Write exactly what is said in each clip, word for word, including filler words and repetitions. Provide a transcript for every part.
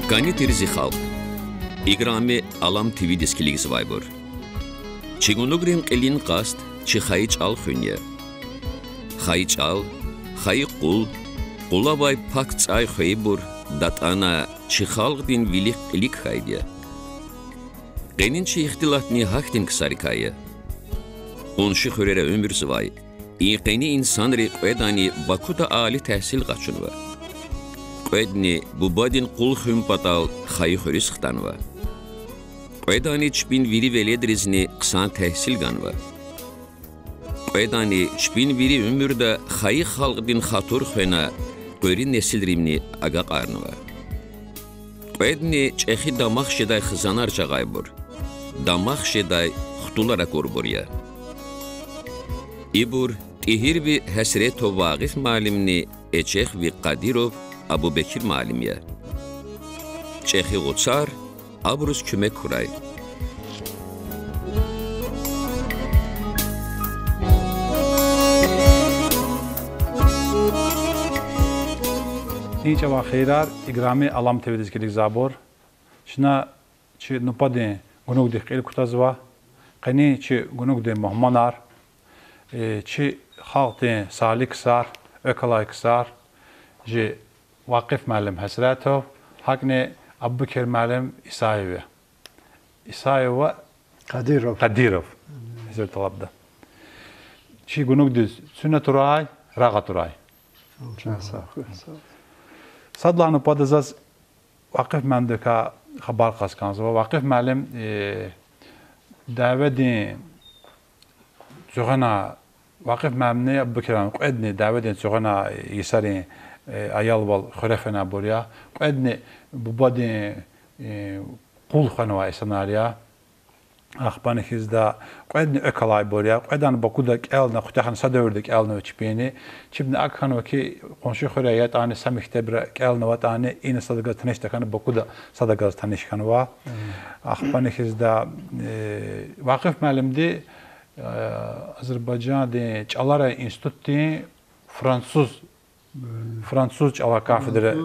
КӀани тир зи халкь. Играми Алам ТВ-диз килигзавайбур. Чи гунугрин кьилин къаст чи хайи чӀал хуьн я. Хайи чӀал, хайи къул, къулавай пак цӀай хвейибур датӀана чи халкьдин вилик-кьилик хьайиди я. Къенин чи ихтилатни гьахьтин ксарикай я. Къунши хуьрера уьмуьрзавай и къени инсанри кьведани Бакуда аали тегьсил къачунва. Кьведни бубадин къул хуьн патал хайи хуьруьз хтанва. Кьведани чпин вири веледризни хъсан тегьсил ганва. Кьведани чпин вири уьмуьрда хайи халкьдин хатур хвена, къуьри несилривни агакьарнава. Кьведни чӀехи дамах жедай хизанар жагъайбур, дамах жедай хтулар акурбур я. Ибур ТӀигьирви Гьесретов Вакъиф муаллимни эчехви Къадиров Абубекир муаллим я. ЧӀехи гъуцар абуруз куьмек хьурай. И чӀаван хийирар, играми Алам ТВ-диз килигзавайбур. Чна чи нубатдин гунугдихъ кьил кутазва. Къенин чи гунугдин мугьманар, э, чи халкьдин сагьли ксар, экв алай ксар, жи Вакъиф муаллим Гьесретов, гьакӀни Абубекир муаллим Исаев я. Исаев ва Къадиров. Къадиров. Узур тӀалабда. Чи гунугдиз цуьна турай, рагъ атурай. Чан сагъ хьуй. Садлагьана патал заз Вакъиф муаллимдикай хабар кьаз кӀанзава. Вакъиф муаллим, э, дяведин цуьгъана, Вакъиф муаллимни Абубекир муаллим кьведни дяведин цуьгъана йисарин, э, аялвал хуьре фенайбур я. Кьведни бубадин, э, къул хвенвай инсанар я. Ахпани хьизда, кьведни экв алайбур я, кьведан Бакуда кӀелна, куьтягьна са девирда кӀелнава чпини. Чибни акӀ хьанва хьи, къунши хуьре ятӀани, са мектебра кӀелнаватӀани, ина садавай таниш тахьана, Бакуда садавай таниш хьанва. Ахпани хьизда, э, Вакъиф муаллимди, э, Азербайжандин чӀаларай институтдин француз, француз чӀалай кафедра,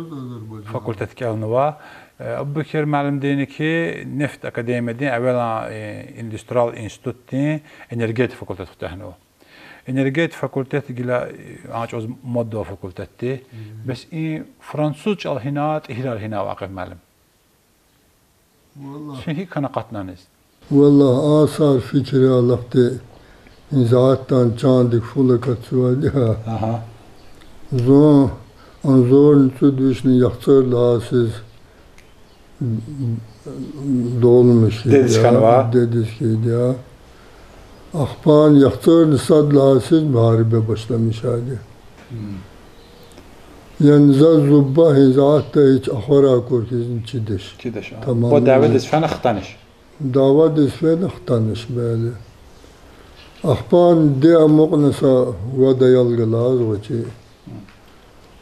факультет кӀелнава. Э, Абубекир муаллимдини хьи нефть академиядин, эвелан, э, индустриал институтдин энергетика факультет куьтягьнава. Энергетика факультет гила, э, а чӀавуз мад факультет тир. Бес и француз чӀал гьина, ТӀигьирар гьина, Вакъиф муаллим? Валлагь. Чун гьикӀ хьана акъатна аниз? Валлагь, а сар фикир я лап, и затӀан чандик фул акатзавайди я. Зун агъзурни цӀуд вишни яхцӀурни лагьай йисуз дулмишиз, дидедиз хьанва, дидедиз хьайиди я. Ахпани яхцӀурни сад лагьай йисуз мугьариба башламишайди я. Яни заз зубба гьи затӀда гьич ахварай акур хьиз чидачир. Чидачир, а. Тамам. Дяведиз фена хтаниш. Дяведиз фена хтаниш, бели. Ахпани диде амукьна са вад аял галаз гъвечӀи.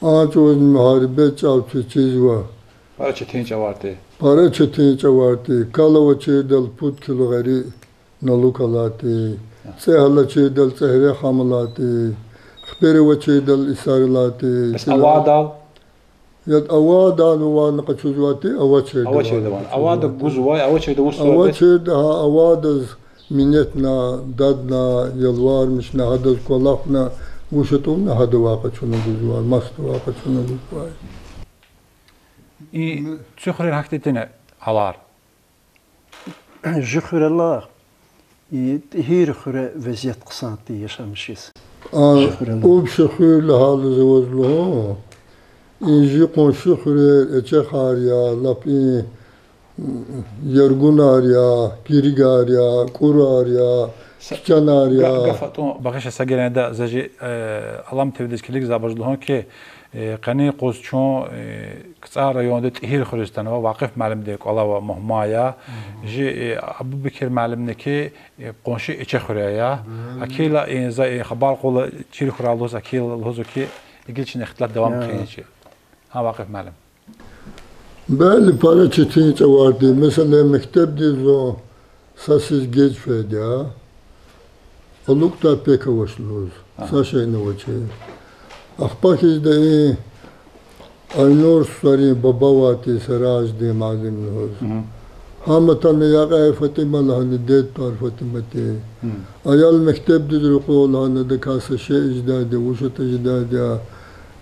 А чӀавузни мугьарибат чӀав чизва. Пара четин чӀавар тир. Пара четин чӀавар тир. Кал авачирдал пуд кило гъери налук алайди, цӀегь алачирдал цӀегьрехъ ам алайди, хипер авачирдал исар алайди. Бес авадал? Яд авадал ван къачузвайди, авачирдал ван. Авачирдал ван. Авада гузвай, авачирда вуч авай? Авачирда, гьа, авадаз минетна, дадна, ялвармишна, гьадаз кӀвалахна, вуч атӀувна гьадавай къачуна гузвай, масадавай къачуна гузвай. И цуьхрер гьахьтинди тина гьалар? Жи хуьрелай и ТӀигьир хуьре везет хъсан тир яшамиш хьиз. А, общий хуьр лагьайла за ваз лугьун, и жи къунши хуьрер, Эчехар я, лап и, Яргунар я, Гиригар я, КӀурар я, Кичанар я. Гаф атӀун багъиша са геренда, за жи, э, Алам ТВ-диз килигзавайбуруз лугьун хьи, э, къенин юкъуз чун, э, КцӀар районда ТӀигьир хуьруьз атанва, Вакъиф муаллимдин кӀвале ава, мугьман я. Жи, э, Абубекир муаллимни хьи, э, къунши Эчехуьре я. Гьакила, э, за, э, хабар кьуна чир хьурай лугьуз, гьакила лугьузва хьи, гила чна ихтилат давам хъийин чи. Гьа, Вакъиф муаллим. Бели, пара четин чӀавар тир. Месела, мектебдиз зун са йисуз геж фейиди я. АлукӀдай пек авач лугьуз. Са шейни авачир. Ахпа хьизда и Айнур Сусарин баба авай тир Сараждин муаллим лугьуз. Гьам атана, я кьве ФатӀима лагьана, дед тӀвар ФатӀимадин. Аял мектебдиз рекье лагьана, адакай са шей жедайди я, вуч ятӀа жедайди я.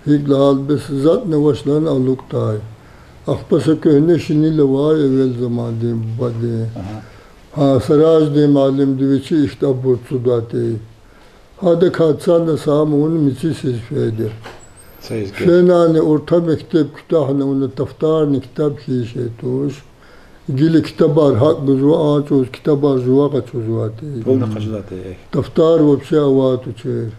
ГьикӀ лагьайтӀа бес затӀни авач лагьана алукӀдай. Ахпа са куьгьне шинел авай эвел замандин бубадин. Гьа, Сараждин муаллимди вичи ихьтин абур цузвай тир. Гьадакай цана са ам авуна меци сиз фейиди. Фенани орта мектеб куьтягьна авуна тафтарни ктаб хьиз шей туш. Гила ктабар гьакӀ гузва, а чӀавуз ктабар жува къачузвай тир. Тафтар вообще авай тушир.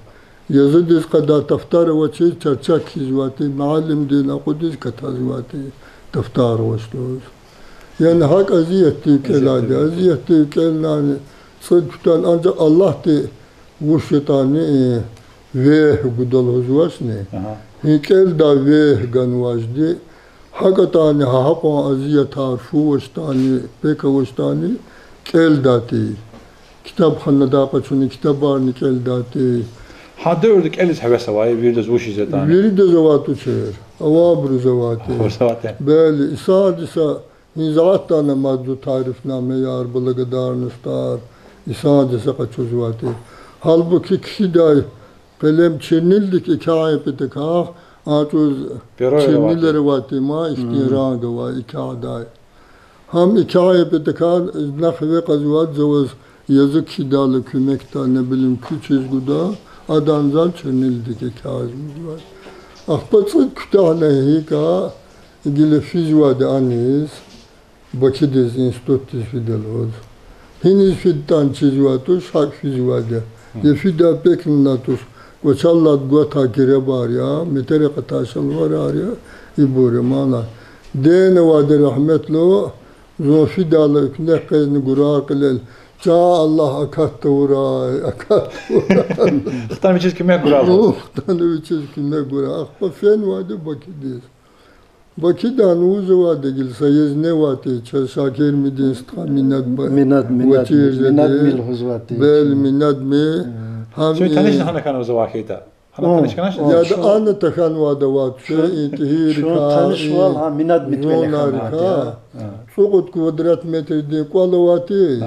Язудиз къадай тафтар авачиз чарчак хьизвай тир, муаллимдин акъудиз катазвай тир, тафтар авач лугьуз. Яни гьакӀ азиятдив кӀелайди, азиятдив кӀелнани цӀуд куьтягьна, анжах Аллагьди вуч ятӀани, э, вегь гуда лугьузвачни. Гьи кӀелдай вегь ганвайди, гьакӀ ятӀани, гьа гьакьван азиятар фу авачтӀани, пек авачтӀани, кӀелдай тир. Ктабханадай къачуна ктабарни кӀелдай тир. Гьа девирда кӀелиз гьевес авай виридаз вучиз ятӀани? Виридаз авай тушир, авайбуруз авай тир. Бели, инсанди са, гьи затӀ ятӀани мад зун тарифнамаяр, благодарностар инсанди са къачузвай тир. Гьалбуки кхьидай къелем чернилдик экъяй патахъ, а чӀавуз чернилар авай тир ман, ихьтин ранг авай экъядай. Гьам экъяй патахъ, на хиве кьазвайди за ваз язу кхьидайла куьмекда, не билим, куь чиз гуда, адан зал чернилдик экъяй гузвай. Ахпа цӀуд куьтягьна гьикӀ, гила физвайди аниз, Бакудиз институтдиз фида лугьуз. Гьиниз фидатӀани чизвай туш, гьакӀ физвайди я. Я фидай пекни туш, кӀвачел алад гватай гиребар я, метер акъатай шалварар я, ибур я ман. Дена авайди рагьметлу, зун фидайла экуьнахъ къвезни гурай кьилел, чан Аллагь, акат тавурай, акат тавурай. Хтана вичиз куьмек гурай. Хтана вичиз куьмек гурай. Ахпа фенвайди Бакудиз. Бакудай вуз авайди гила, са езне авай тир, чаз Шакир Медин стха Минад ба-, Минад, Минад, вачир жеди. Минадми лугьузвай тир. Бели, Минадми. Гьам таниш хьана хьана вуз авай хьайитӀа. Яда, ана тахьанвайди авай тушир, и ТӀигьиррикай, зунарикай. ЦӀукьуд квадрат метрдин кӀвал авай тир.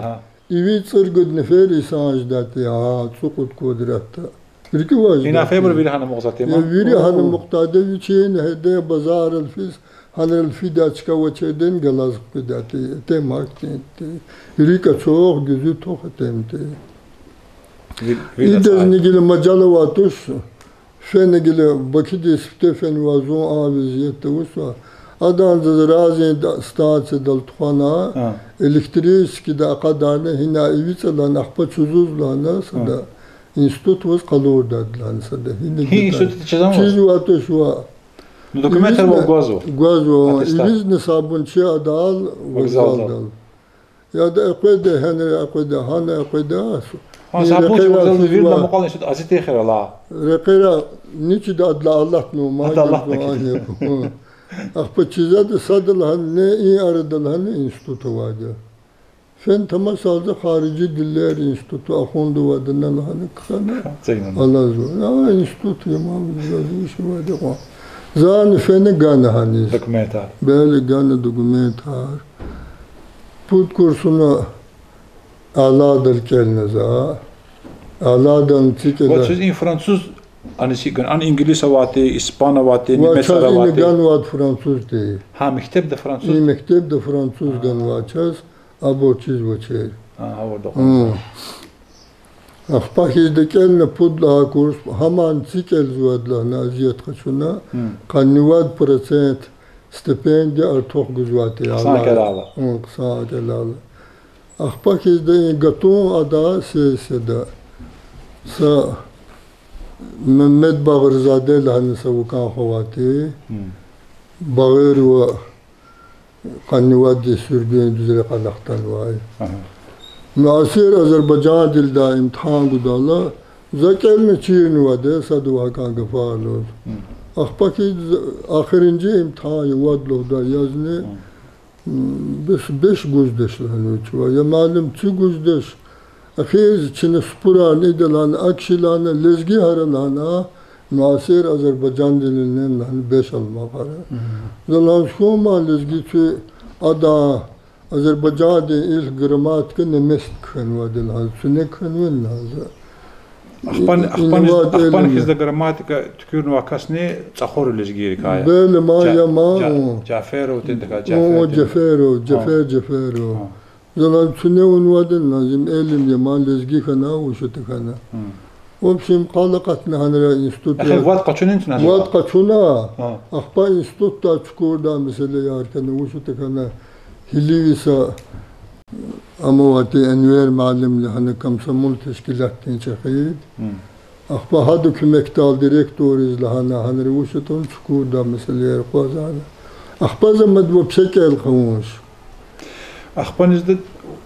Иви цӀуругуд нефер инсан жедай тир, гьа, цӀукьуд квадратда. РикӀивай жедай тир. Вири гьана амукьзавай тир. Я вири гьана амукьдайди, вичин гьеде базаррал физ, гьанрал фидай чка авачирдини галаз хкведай тир, этемахьтин тир. РикӀ ацукь, гуьзуь тохтемди. Идазни гила мажал авай туш, фена гила Бакудиз сифте фенвай зун а везиятда вуч ва. Адан заз разный станциядал тухвана, электрическийди акъадайна, гьина иви цӀа лагьана, ахпа чузуз лагьана сада. Институт ваз къалурдайди лагьана сада. Гьи институт чизвай туш ва. Ну, документар гвазва. Гвазва, аттестат. Ивизни са бунчи адал вокзалдал. Яда, экъведа, гьана экъведа, гьана экъведа. Гьа, са бунчи вокзалдал вирида мукьвал институт ази тир хиралай. Рекьера ничида адалай алатнава ман. Ахпа чизвайди сада лагьана, не и арада лагьана институт авайди. Фена тамашалзава, харижи дилер институт, Ахундовада лагьана кхьена. Алазва. А, институт я ман, заз вуч авайди кьван. Зани фена гана гьаниз. Документар. Бели гана документар. Пуд курсуна аладал кӀелна за. Аладал цӀикӀела. Ва чаз и француз, ани си гана, ани инглис авай тир, испан авай тир, немец авай тир. Ва чаз ина ганвайди француз тир. Гьа, мектебда француз? И мектебда француз ганвай чаз. Абур чизвачир. Ахпа хьизда кӀелна пуд лагьай курс, гьамни цӀикӀелзавайди лагьана азият къачуна, къанни вад процент стипендия артух гузвай тир. Хъсан кӀелайла. КӀелайла. Ахпа хьизда и гатун ада сессияда. Са Мегьамед Багъризаде лагьана са вукӀан хва авай тир. Багъир ва къанни вад йис суьргуьндиз рекье хтанвай. Муасир азербайжандилай имтигьан гудайла, за кӀелна чирнавайди, сада ваз гьакӀан гафар лугьуз. Ахпа хьиз ахиринжи имтигьан я, вад лугьудай язни, бес, беш гуз жедач лагьана вичивай. Я муаллим, ци гуз жедач. Эхирза чна супурарни ийида лагьана, акӀ хьи лагьана, лезги гьара лагьана, Насир Азербайжандилни лагьана бес аламатар. За лагьана хьун ма лезги цуь ада Азербайжандин илк грамматика немецди кхьенвайди лагьана, цуьне кхьенвани лагьана за. Ахпа, ахпа, ахпа хьиз за грамматика туькӀуьрнавай касни цӀахур лезгийрикай я. Бели ма я ма. Жаферов тин тахьай, Жаферов, Жафер, Жаферов. За лагьана цуьне авунвайди лагьана, им элим я ма, лезги хьана, вуч ятӀа хьана. В общем, къал акъатна гьанра институт. Эхир вад къачуна? Вад къачуна. Ахпа институтда чукурдай месэлаяр хьана, вуч ятӀа хьана, гьиливиса амавати Энвер муаллимди гьана комсомол тешкилатдин чӀехиди. Ахпа гьадан куьмекдалди директорриз лагьана, гьанра вуч ятӀани чукурдай месэлаяр акъвазарна. Ахпа за мад вообще кӀел хъувунач. Ахпа низда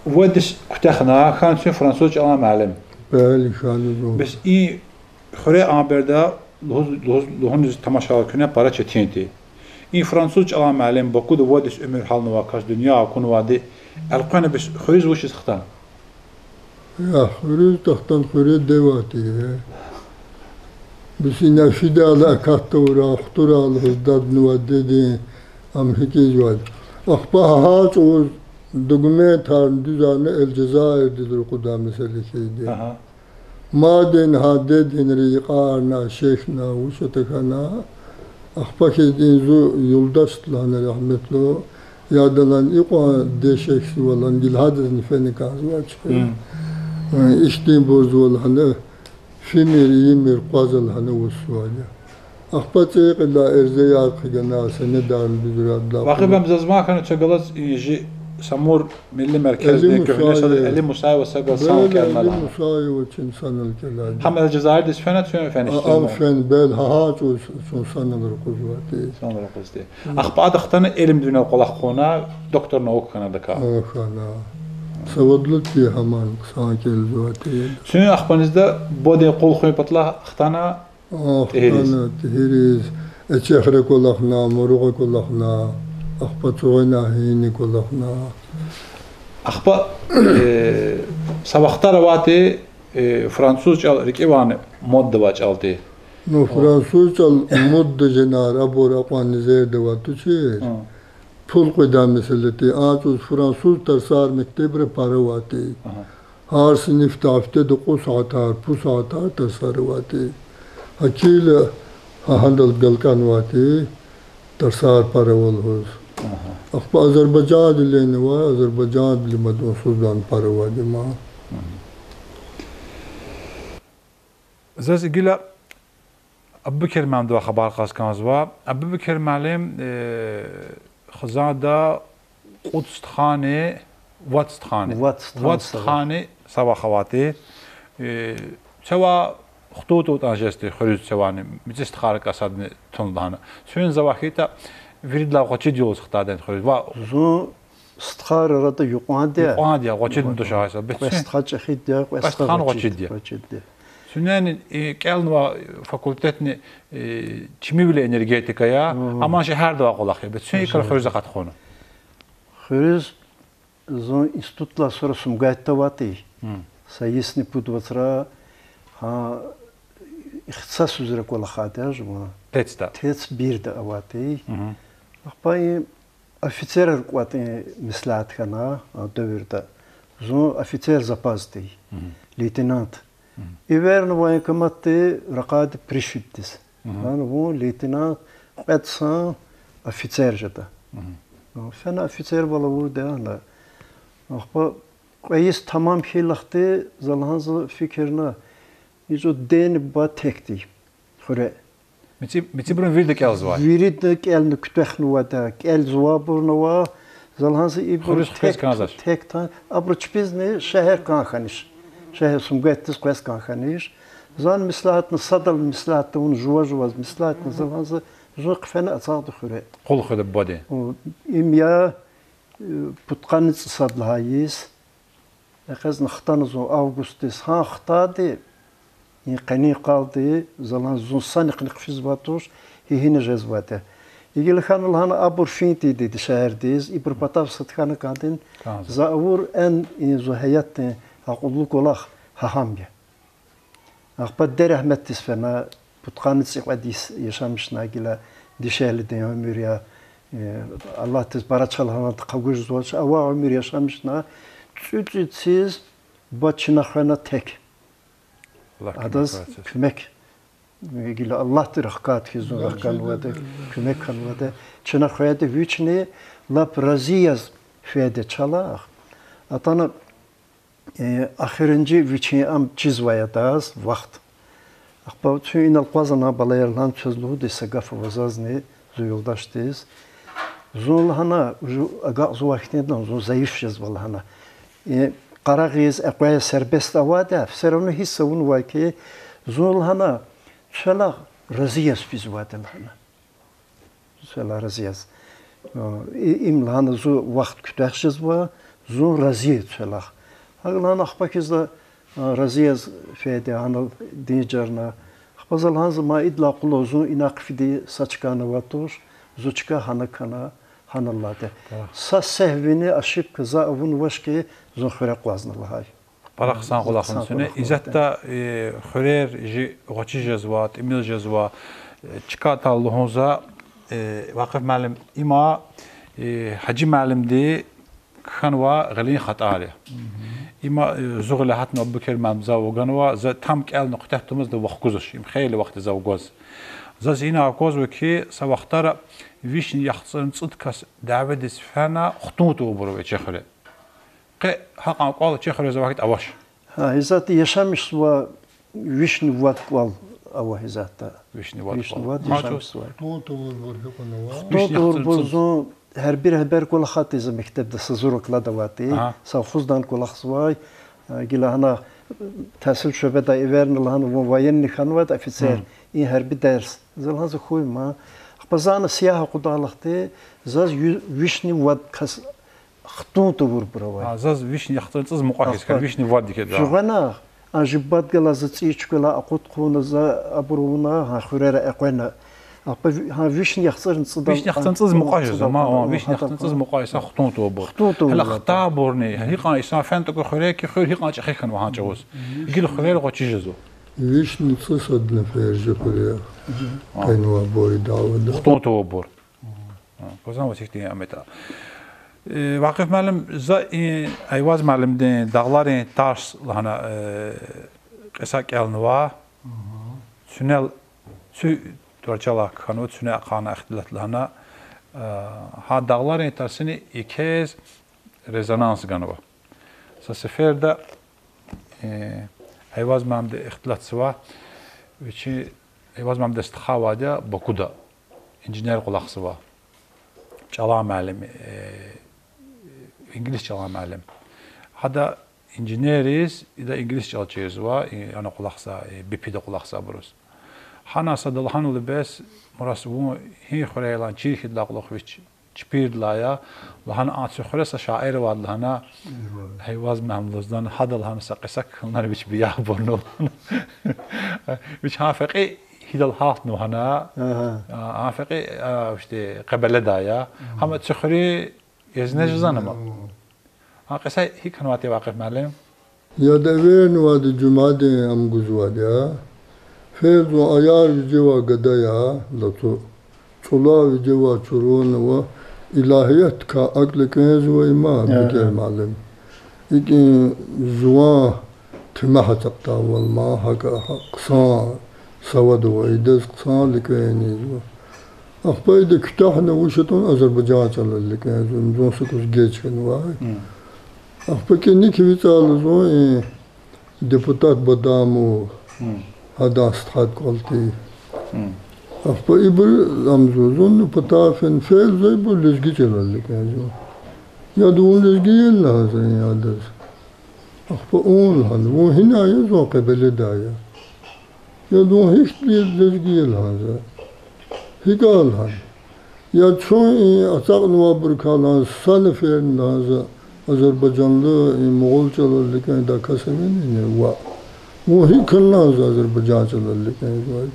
вад йис куьтягьна, хьана цуьн француз чӀалан муаллим. Бес и хуьре а береда лугьуз, лугьуз, лугьуниз тамашайла куьне пара четин тир. И француз чӀалан муаллим, Бакуда вад йис уьмуьр гьалнавай кас, дуьнья акунвайди, элкъвена бес хуьруьз вучиз хтана? Я, хуьруьз тахтан хуьре девай тир. Бес ина фидайла акат тавурай, хтурай лугьуз даднавай дедин, ам гьикӀизвайди. Ахпа гьа чӀавуз документарни дуьзарна, Эльжезайирдиз ракъурдай месэла хьайиди. Мадни гьа дединри йикъарна, шехьна, вуч ятӀа хьана. Ахпа хьайиди зун юлдашди лагьана, рагьметлу, я, ада лагьана, икьван дишегьзава лагьана, гила гьадазни фена кӀанзавач. Ихьтинбурзава лагьана, фимир, ийимир, къвазва лагьана, вучзавайди я. Ахпа цӀийи кьилелай эрзаяр хъгана, сенедарни дуьзрайдалай. Вакъиф ам, заз ван хьана, цве галаз и чи Самур милли меркездин куьгьне сад Эли Мусаева са галаз санал кӀелна лагьана. Эли Мусаева чун санал кӀелайди. Гьам Эльжезайирдиз фена, цуьн фена? Ам фена, бел гьа чӀавуз чун санал ракъурзавай тир. Санал ракъурзавай тир. Ахпа ада хтана, илимдин винел кӀвалах хъувуна, доктор наук хьана адакай. Хьана. Савадлу тир гьаман, хъсан кӀелзавай тир. Цуьн ахпа низда бадедин къул хуьн патал хтана, хтана ТӀигьириз. ТӀигьириз, Эчехра кӀвалахна, Муругъа кӀвалахна, ахпа Цугъуьна гьини кӀвалахна. Ахпа, э, са вахтар авай тир, э, француз чӀал рикӀивайни модда авай чӀал тир. Ну, француз чӀал модда жедай, абур акьван незерда авай тушир. Пул къведай месэла тир, а чӀавуз француз тарсар мектебра пара авай тир. Гьар синифда гьафтеда кьуд сятар, пуд сятар тарсар авай тир. Гьакӏ хьайила гьа гьадал галкӀанвай тир, тарсар пара ава лугьуз. Ахпа Азербайжандилни авай, Азербайжандилай мад унсуздани пара авайди ма. Заз гила Абубекер муаллимдивай хабар кьаз кӀанзава. Абубекер муаллим, э, хизанда кьуд стхани, вад стхани, вад стхани, вад стхани са вах авай тир. Э, цава хтун-тутун жез тир хуьруьз цавани, мици стхайрикай садни тун лагьана. Цуьн завай хьайитӀа, виридалай гъвечӀиди яз хтайди я хуьруьз. Ва зун стхайрин арада юкьванди я. Юкьванди я, гъвечӀидин туш гьайса. Кьве стха чӀехиди я, кьве стха гъвечӀиди я. ГъвечӀиди я. Цуьнени, э, кӀелнавай факультетни, э, чимивилин энергетика я, амма шегьердавай кӀвалах я. Бес цуьн и кар хуьруьз акъат хъувуна? Хуьруьз зун институтдилай сура Сумгайтда авай тир. Са йисни пуд вацра, гьа, ихтисасзавай кӀвалахайди я жуван. ТЕЦ-да? ТЕЦ-бирда авай тир. Ахпа и офицеррин кӀватӀ меслят хьана а девирда. Зун офицер запаса тир, лейтенант. Эвернава военкоматди, ракъайди пришибдиз. Гьана вун лейтенант, кьвед йисан офицер жеда. Фена офицервал авурди я гьана. Ахпа кьве йис тамам хьайила хьи, за лагьана, за фикирна, ичӀу дени буба текди хуьре. Мици-, мицибурун вирида кӀелзавай? Вирида кӀелна, куьтягьнавайди я, кӀелзавайбурни ава. За лагьана, за ибур хуьруьз хквез кӀанзавач, тек тан, абуру чпизни шегьер кӀан хьанач. Шегьер Сумгайтдиз къвез кӀан хьанач. Зани меслятна, садални меслят авуна, жува-жуваз меслятна, за лагьана, за зун хъфена ацагъда хуьре. Къул хуьда бубади? Им я, э, пудкъанни цӀусад лагьай йис. ЭкъечӀна хтана зун августдиз, гьа хтайди, и къенин къалди, за лагьана, зун санихъни хъфизвай туш, гьи-гьина жезвайди я. Гила хьана лагьана абур фин тийидайди шегьердиз, ибурун патав сад хьана кӀандани, за авур эн, и зун гьаятдин акьуллу кӀвалах гьа гьам я. Ахпа диде рагьметдиз фена, Пудкъанни цӀикьвед йис яшамишна гила, дишегьлидин уьмуьр я, э, Аллагьдиз пара чалай гьадан къагу жезвач, ава уьмуьр яшамишна, цӀуд-цӀуд йисуз ба чна хвена тек. Адаз куьмек. Гила Аллагьди рахкат хьиз зун рахканвайди, куьмек хьанвайди. Чна хвейиди вични лап рази яз фейиди чалай. Атана, э, эхиримжи вичин ам чизвай адаз вахт. Ахпа чун инал акъвазна, балаяр, лагьана, квез лугьудай са гаф ава зазни, зи юлдашдиз. Зун, лагьана, уже агакьзавай хьтинди я, зун зайиф жезва, лагьана. Э, къарагъиз, экъвей сербест авайди я, все равно гьисс авунвай хьи, зун, лагьана, цвелай рази яз физвайди, лагьана. Цвелай рази яз. Э, и-, им, лагьана, зи вахт куьтягь жезва, зун рази я цвелай. ГьакӀ лагьана, ахпа хьиз за, э, рази яз фейиди, гьанал динжарна. Ахпа за лагьана, за ма идалай кьулухъ зун инихъ фиди са чкани авай туш, зи чка гьана хьана, гьана лагьайди. Са сегьвини, ошибка за авунвач хьи, зун хуьре акъвазна лагьай. Пара хъсан кӀвалах ава куьне. Исятда, э, хуьрер чи гъвечӀи жезва, тӀимил жезва, э, чкадал лугьун за, э, Вакъиф муаллим, има, э, Гьажи муаллимди кхьенвай гъилин хатӀар я. Има, э, зи гъиле гьатнава, Абубакир муаллим, за вуганва, за там кӀелна куьтягь тавунмаз да вахкузвач, им хейлин вахт я за вугваз. Заз ина аквазва хьи, са вахтара вишни яхцӀурни цӀуд кас дяведиз фена хтун тавурбур ава чи хуьре. Къе гьакьван кӀвал чи хуьрез авахьтин авач. Гьа, гьизатда яшамишзавай вишни вад кӀвал ава гьизатда. Вишни вад кӀвал. Вишни вад яшамишзавай. Хтун тавурбур гьикьван ава? Хтун тавурбур зун гьярбир гьабер кӀвалахайтӀа, за мектебда са зур оклад авайтӀа, совхозда кӀвалахзавай, гила гьана тагьсил шуьбедай эверна лагьана, вун военный хьанвайди, офицер, и гьярби дерс. За лагьана, за хьуй ман. Ахпа зани сиягь акъудайла хьи, заз ю-, вишни вад кас хтун тавурбур авай. А, заз вишни яхцӀурни цӀуз мукьва хьиз, вишни вад хьиз. Жугъана, а жибад галаз за цӀийи чкайрилай акъуд хъувуна, за абур авуна, гьа хуьрера экъвена. Ахпа ви-, гьа вишни яхцӀурни цӀуд, вишни яхцӀурни цӀуз мукьва жезва, ма, вишни яхцӀурни цӀуз мукьва йисан хтун тавурбур. Хтун тавурбур. Гьеле хтайбурни, гьикьван йисан фена тахьуй хуьре хьи, хуьр гьикьван чӀехи хьанва гьа чӀавуз. Гила хуьрера гъвечӀи жезва. Вишни цӀусад нефер жи хуьре къенвайбур идалда. Хтун тавурбур. Квазан ваз ихьтин аметӀа. Э, Вакъиф муаллим, за и Айваз муаллимдин Дагъларин тарс лагьана, э, кьиса кӀелнава. Цуьнел, цуь тӀварцӀелай кхьенва, цуьне ахъайна ихтилат лагьана. Э, гьа Дагъларин тарсини икӀ хьиз резонанс ганва. Са сеферда, э, Айваз муаллимди ихтилатзава, вичи Айваз муаллимди стха авайди я Бакуда, инженер кӀвалахзава. ЧӀалан муаллим, э, инглис чӀалан муаллим. Гьада инженериз, ида инглис чӀал чирзава, и, ана кӀвалахзавай, э, БП-да кӀвалахзавайбуруз. Гьана сада лагьанва бес, Мурас, вун гьи хуьрелай чир хьайидалай кьулухъ вич чпирдалай я, лагьана, а цуь хуьре са шаир авайди лагьана, Айваз муаллим лугьузва лагьана, гьада лагьана са кьиса кхьенвай, вич биябурнава лагьана. Вич гьа фекьи гьидал гьалтнава лагьана, а, гьа фекьи, а, иште, Къебеледай я. Гьам цуь хуьруьн язни жезвани ма? А кьиса гьикӀ хьанвайди я, Вакъиф муаллим? Яд эвернавайди жуьмядин ам гузвайди я. Фел зун аяр вижевай гада я, лацу. ЦӀулав вижевай чурун ава, илагьиятдикай акӀ луькӀуьнзавай ма, Бекер муаллим. ИкӀ жуван тимягь ацукьдайвал ма, гьакӀ хъсан савад ава, идаз хъсан луькӀуьнзава. Ахпа ида куьтягьна вуч ятӀани азербайжан чӀалал луькӀуьнзава, зун са кӀус геж хьанвай. Ахпа кӀаник вицӀайла зун и депутат Бадамов, гьадан стхад кӀвал тир. Ахпа ибур амзва, зун патав фин, фел за ибур лезги чӀалал луькӀуьнзава. Яд, вун лезги я лагьана за адаз. Ахпа ун лагьана, вун гьинай я? Зун Къебеледай я. Яд, вун гьихьтин лезги я лагьана за. ГьикӀ я лагьана. Яд, чун и ацукьнавайбурукай лагьана, са неферни лагьана за азербайжанлу и мугъул чӀалал луькӀуьндай кас авани ваъ. Вун гьикӀ хьана лагьана за азербайжан чӀалал луькӀуьнзавайди.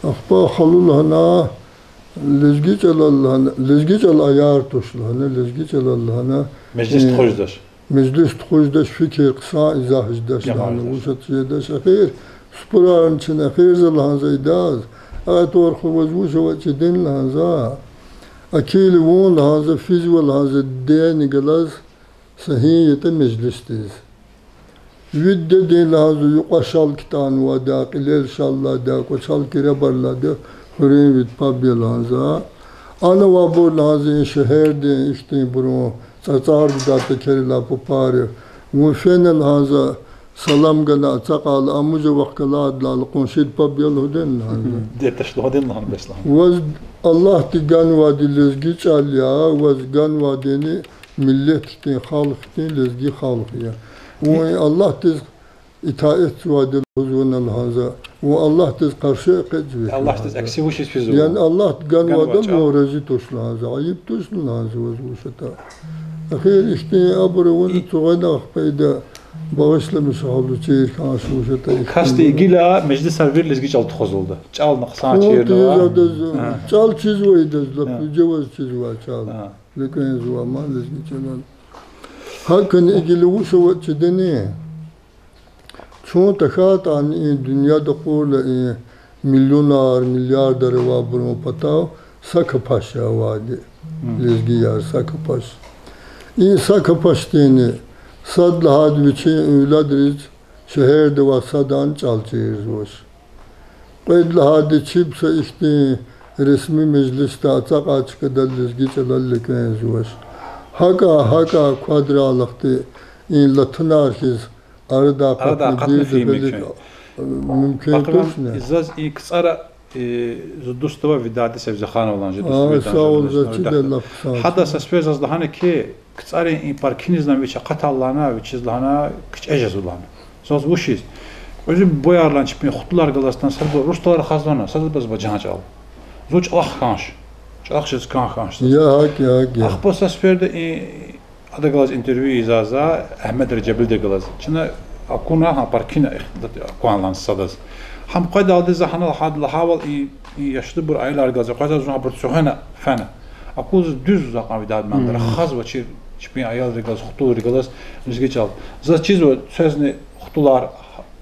Ахпа халу лагьана, лезги чӀалал лагьана, лезги чӀал аяр туш лагьана, лезги чӀалал лагьана, межлис тухуз жедач. Межлис тухуз жедач, фикир хъсан, изагь жедач, лагьана, вуч ятӀа жедач. Эхир, супрарни чна эхирзава лагьана за идаз. А тӀвар хъуваз вуж ава чидин лагьана за. Акили вун лагьана за, физва лагьана за дидени галаз са гьи ятӀа межлисдиз. Вириддин лагьана за юкьва шал китӀанвайди я, кьилел шал алайди я, кӀвачел киребар алайди я, хуьруьнвид паб я лагьана за. Ана авайбур лагьана за и шегьердин ихьтинбурун цӀарцӀар гудайди керила папари. Вун фена лагьана за, салам гана ацукьайла, а мужа вахъ галайдалайла къуншид паб я лугьудин лагьана за. Дидеди лугьудин лагьана бес лагьана. Ваз Аллагьди ганвайди лезги чӀал я, ваз ганвайдини миллет хьтин, халкь хьтин, лезги халкь я. Вун Аллагьдиз итаатзавайди я лугьузва лагьана за. Вун Аллагьдиз къарши экъечӀзава. Аллагьдиз акси вучиз физва? Яни Аллагьди ганвайдал вун рази туш лагьана за, айиб туш лагьана за ваз вуч ятӀа. Эхир ихьтин абур авуна, цугъена ахпа ида багъишламиша гьалучир хьанш вуч ятӀа ихьтин. Касди гила межлисар вири лезги чӀал тухузвалда. ЧӀални хъсан чирнава. ЧӀал чизвайдаз лап вижеваз чизва чӀал. Луькуьнзава ман лезги чӀалал. ГьакӀни гила вуч ава чидани? Чун тахьайтӀани и дуьньяда кьурла и миллионар, миллиардер авайбурун патав са капаш я авайди. Лезгияр са капаш. И са капашдини сад лагьайди вичин уьвладриз шегьерда авай садани чӀал чирзавач. Кьвед лагьайди чеб са ихьтин ресми межлисда ацукьай чкадал лезги чӀалал луькуьнзавач. ГьакӀа, гьакӀа квадралахъди и латунар хьиз арадай акъатна, бирдефелик мумкин тушни? Заз и КцӀара, зу дуст ава Видади Севзихановалан, жи дуст Видади. Гьада са сефер заз лагьана ки, КцӀарин и паркинизни вич акъатайла лагьана, вичиз лагьана кичӀе жезва лагьана. Заз вучиз? Кьуьзуь бубаярлани чпин хтулар галаз атана, садбур урус чӀалал рахазва лагьана, садбур бажан чӀал. Зун чӀалахъ хьанач. ЧӀалахъ жез кӀан хьанач заз. Я гьакӀ, я гьакӀ я. Ахпа са сеферда и, ада галаз интервью ийизва за, Агьмед Реджебиди галаз. Чна акуна гьа паркина, кван лагьана садаз. Гьам къведалди за гьанал гьада лагьайвал и, и яшлубур, аялар галаз къвезвай, зун абур цуьгъвена фена. Акуз дуьз за кьван Видади муаллимди рахазвачир чпин аялри галаз, хтулри галаз лезги чӀал. Заз чизва квезни хтулар,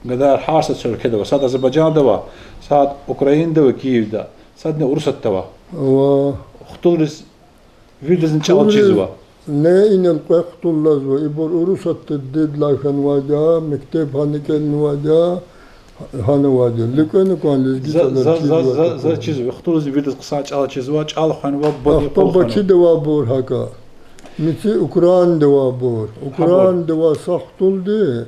гадаяр гьар са уьлкведа ава. Сад Азербайжанда ава, сад Украинада ава, Киевда, садни Урусатда ава. Хтулриз, виридазни чӀал чизва. Не, инал кьве хтул алазва, ибур Урусатда дидедалай хьанвайди я, мектеб гьана кӀелнавайди я, гьана авайди я. Луькуьна кван лезги чӀалал чизва. Заз чизва, хтулриз виридаз хъсан чӀал чизва, чӀал хвенва, бади кьул хвенва. Ахпа Бакида авайбур гьакӀа. Мици Украинада авайбур. Украинада авай са хтулди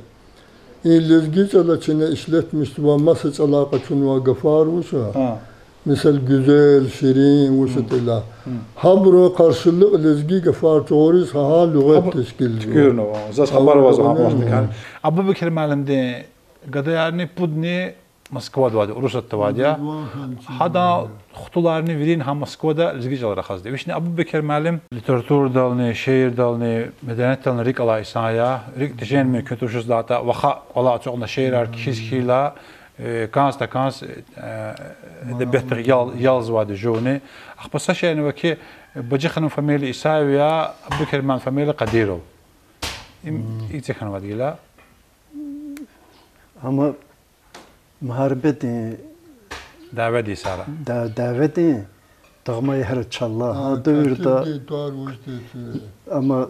и лезги чӀала чна ишлетмишзавай маса чӀалай къачунвай гафар вуч я? Мисал, гуьзел, ширин, вуч ятӀа ила. Гьабурун къаршилихъ лезги гафар чӀугуриз гьа гьа лугъат тешкилзава. ТуькӀуьрнава. Заз хабар авазва гьа вахтунда. Абубекер муаллимдин гадаярни пудни Москвада авайди, Урусатда авайди я. Гьадан хтуларни вирин гьа Москвада лезги чӀал рахазди. Вични Абубекер муаллим литературадални, шиирдални, медениятдални рикӀ алай инсан я. РикӀ тежен мумкин туш, вучиз лагьайтӀа ваха кӀвале ацукьна шиирар кхьиз хьайила, кӀанз-такӀанз эдебиятдихъ ял-, ялзавайди жувни. Ахпа са шейни ава ки, Бажиханум фамилия Исаева я, Абубекер муаллим фамилия Кадиров. Им икӀ хьанвайди гила? Амма мугьарибедин, дяведин йисара, дяведин тагъмаяр чалай гьа девирда. Амма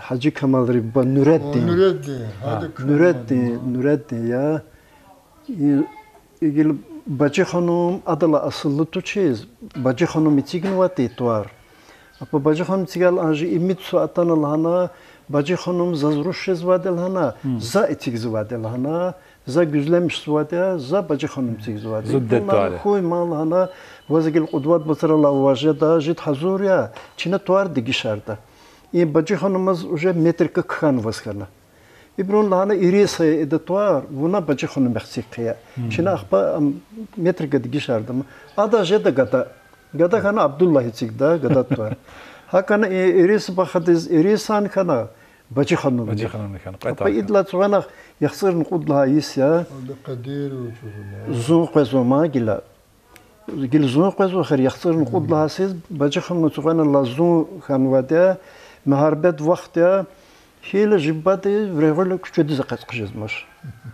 Гьажи Камалри буба, Нуьреддин. Нуьреддин, Нуьреддин я. Гила Бажиханум адалай асуллу тушиз, Бажиханум эцигнавайди тӀвар. Ахпа Бажиханум эцигайла, а жи имидсу атана лагьана, Бажиханум заз руш жезвайди лагьана, за эцигзавайди лагьана, за гуьзлемишзавайди я, за Бажиханум эцигзавайди. Зун дед тӀвар я. Хьуй ман лагьана, ваз гила кьуд-вад вацралай ваз жеда, жид гьазур я, чна тӀвар дегишарда. И Бажиханумаз уже метрика кхьенваз хьана. Ибурун лагьана Ириса я ида тӀвар, вуна Бажиханум яхцӀурди хъия. Чна ахпа ам метрика дегишарда. Ада жеда гада. Гада хьана Абдуллагь эцигда, гада тӀвар. ГьакӀ хьана и Ириса бахадиз Ирисани хьана, Бажиханумни. Бажиханумни хьана, кьве тӀвар хьана. Ахпа идалай цугъанахъ яхцӀурни кьуд лагьай йис я. Зун къвезва ман гила. Гила зун къвезва хьи, яхцӀурни кьуд лагьай йисуз Бажихануман цуьквена алай зун хьанвайди я, мугьарибрин вахт я, хьайила чи бубади вири гъуьлуьз куьчедиз экъечӀ хъжезмач.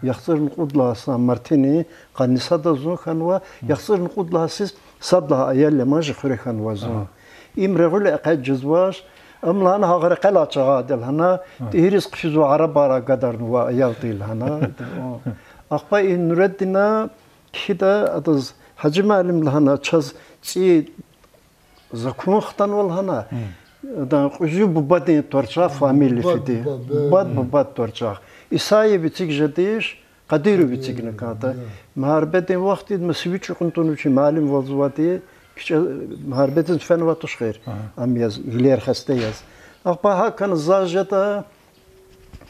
ЯхцӀурни кьуд лагьай йисан мартдин къанни сада зун хьанва, яхцӀурни кьуд лагьай йисуз сад лагьай аял я ман чи хуьре хьанвай зун. Им вири гъуьлуьз экъечӀ жезвач, ам лагьана гьа рекьелай чагъайди я лагьана, тӀигьириз хъфизва, арабаяр гадарнава аял тир лагьана. Ахпа и Нуреддина кхьида адаз, Гьажи муаллим лагьана, чаз цӀийи закон хтанва лагьана, адан кьуьзуь бубадин тӀварцӀихъ фамилия фиди, бубад бубадин тӀварцӀихъ. Исаев эцигиз жедач, Къадиров эцигна кӀанда. Мугьарибрин вахтунда ма сиве чуькьуьн тавуна вичи муаллимвалзавайди, кичӀе-, мугьарибриз фенвай туш хьи, ам яз, гъилер хасте яз. Ахпа гьакӀ хьана заз жеда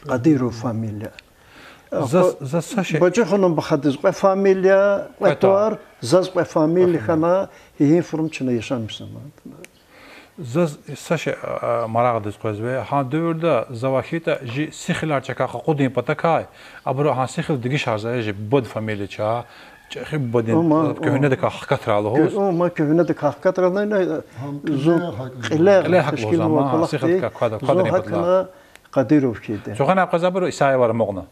Къадиров фамилия. Заз, заз са шей. Бажиханум бахадиз кьве фамилия, кьве тӀвар, заз кьве фамилия хьана, гьи гьи формада чна яшамишзаман. Заз са шей, а, марагъдиз къвезва. Гьа девирда завай хьайитӀа чи сихилар чакай къакъудун патакай, абуру гьа сихил дегишарзава чи бубадин фамилия ча, чӀехи бубадин, куьгьнедикай хкатрай лугьуз. Ма куьгьнедикай хкатрай лугьуз, зун кьиле, кьиле гьакӀ лугьузва, ма сихилдикай квадар, квадарин патал. Къадиров хьайиди. Цугъанай къвез абуру Исаевар амукьна.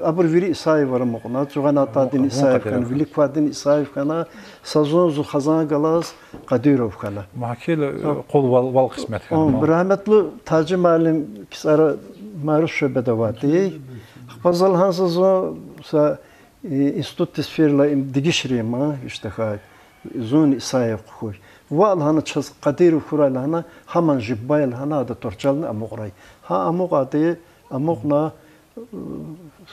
Абур вири Исаевар амукьна, цугъанатайдини Исаев хьана, виликвайдини Исаев хьана, са зун, зун хизан галаз Къадиров хьана. Ма гьакӀ хьайила, къул вал, вал къисмет хьана. Рагьметлу Тажи муаллим КцӀара Маруф шуьбеда авайди. Ахпа за лагьана, за зун са, э, институтдиз фейила им дегишарин ман, иштахай, зунни Исаев хьухь. Ваъ лагьана, чаз Къадиров хьурай лагьана, гьаман чи буба я лагьана, адан тӀварцӀелни амукьрай. Гьа амукьайди, амукьна,